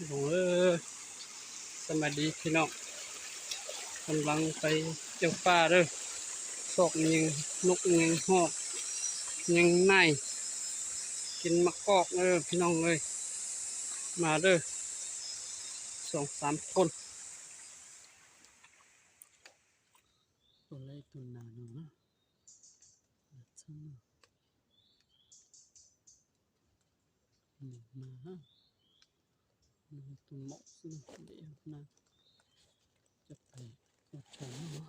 ນ້ອງເອີຍ ສະບາຍດີພີ່ນ້ອງ ກຳລັງໄປເຈົ້າປ່າເດີ ຊອກອີ່ຫຍັງ ນົກອີ່ຫຍັງຮອດ ອີ່ຫຍັງໄນ ກິນໝາກກອກເດີພີ່ນ້ອງເອີຍ ມາເດີ ສອງສາມຄົນ. ຕົວໃດຕົວໜ້າເນາະ ມາ ມາ ຕົວໝອກຊິເດນະ ຈະໄປເອົາຂອງເນາ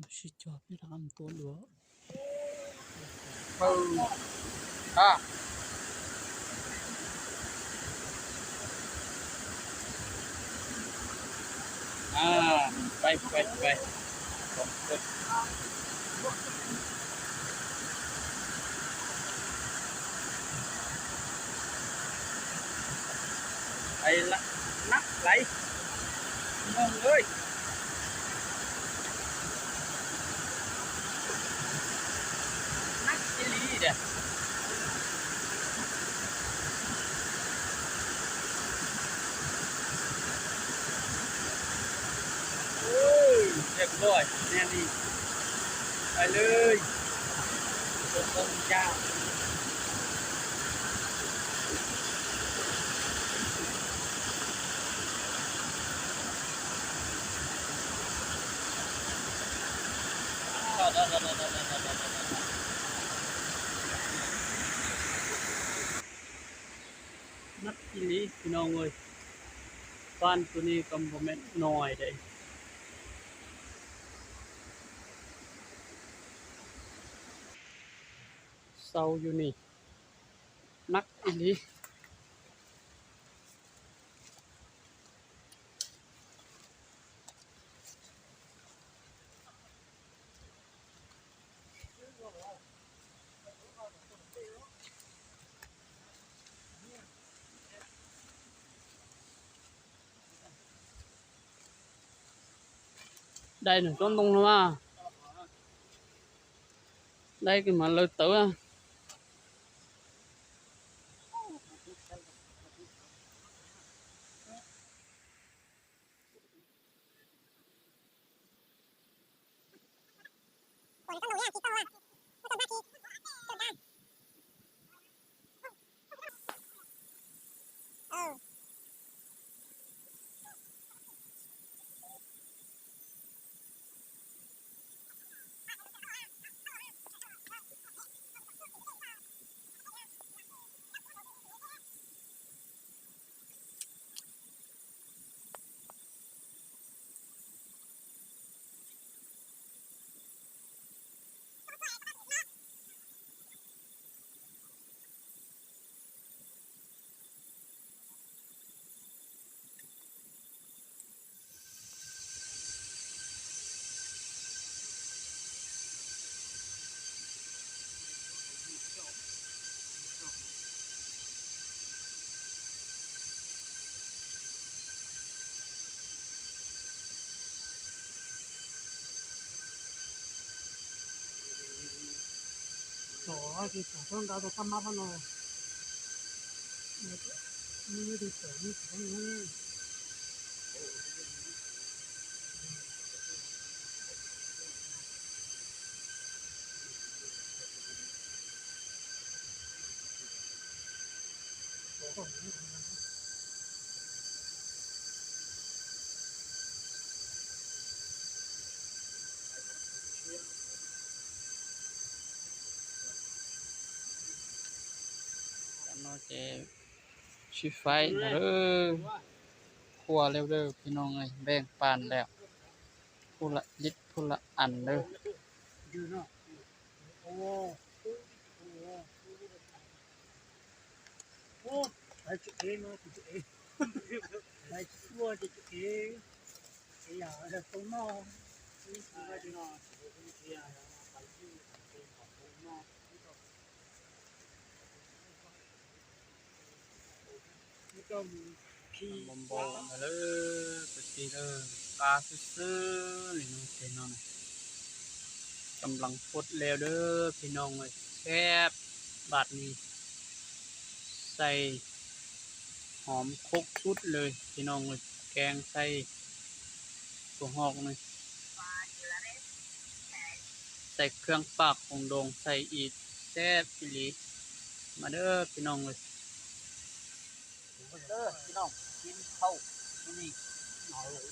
ະ. ຊິຈອດຢູ່ທາງຕົ້ນບໍ່? ເອີ ອາ ອາ ໄປ ໄປ ໄປ ສອງຄົນ ໄປລະ ໜັກຫຼາຍ ພີ່ນ້ອງເອີຍ ໜັກອີ່ຫຼີເດ້. ໂອ້ຍ ຮຽບຮ້ອຍ ແນວນີ້ ໄປເລີຍ ລົງເບິ່ງຈ້າ. ໜັກອີ່ຫຼີພີ່ນ້ອງເອີຍ ຟານໂຕນີ້ກໍບໍ່ແມ່ນນ້ອຍເດ້ ເຊົາຢູ່ນີ້ ໜັກອີ່ຫຼີ. ໄດ້ໜຶ່ງຕົ້ນຕົງມາ ໄດ້ຂຶ້ນມາເລີຍເຕີ.ເນາະ ເຈ ຊິໄຟເດີ ຄົວແລ້ວເດີພີ່ນ້ອງເອີຍ ແບ່ງປານແລ້ວ ຜູ້ລະລິດຜູ້ລະອັນເດີ. ບໍ່ ບໍ່ ເລີຍ ໄປຕີເລີຍ ປາຊື່ໆ ນີ້ເນາະ ເຈເນາະ. ກຳລັງປົດແລ້ວເດີພີ່ນ້ອງເອີຍ ແຊບບາດນີ້ ໃສ່ຫອມຄົກຊຸດເລີຍພີ່ນ້ອງເອີຍ ແກງໃສ່ຖົ່ວຫອກນີ້ ໃສ່ເຄື່ອງປາກຂອງດອງໃສ່ອີກ ແຊບອີ່ຫຼີ ມາເດີພີ່ນ້ອງເອີຍ. ເດີພີ່ນ້ອງ ກິນເຂົ້າມື້ນີ້ ເອົາ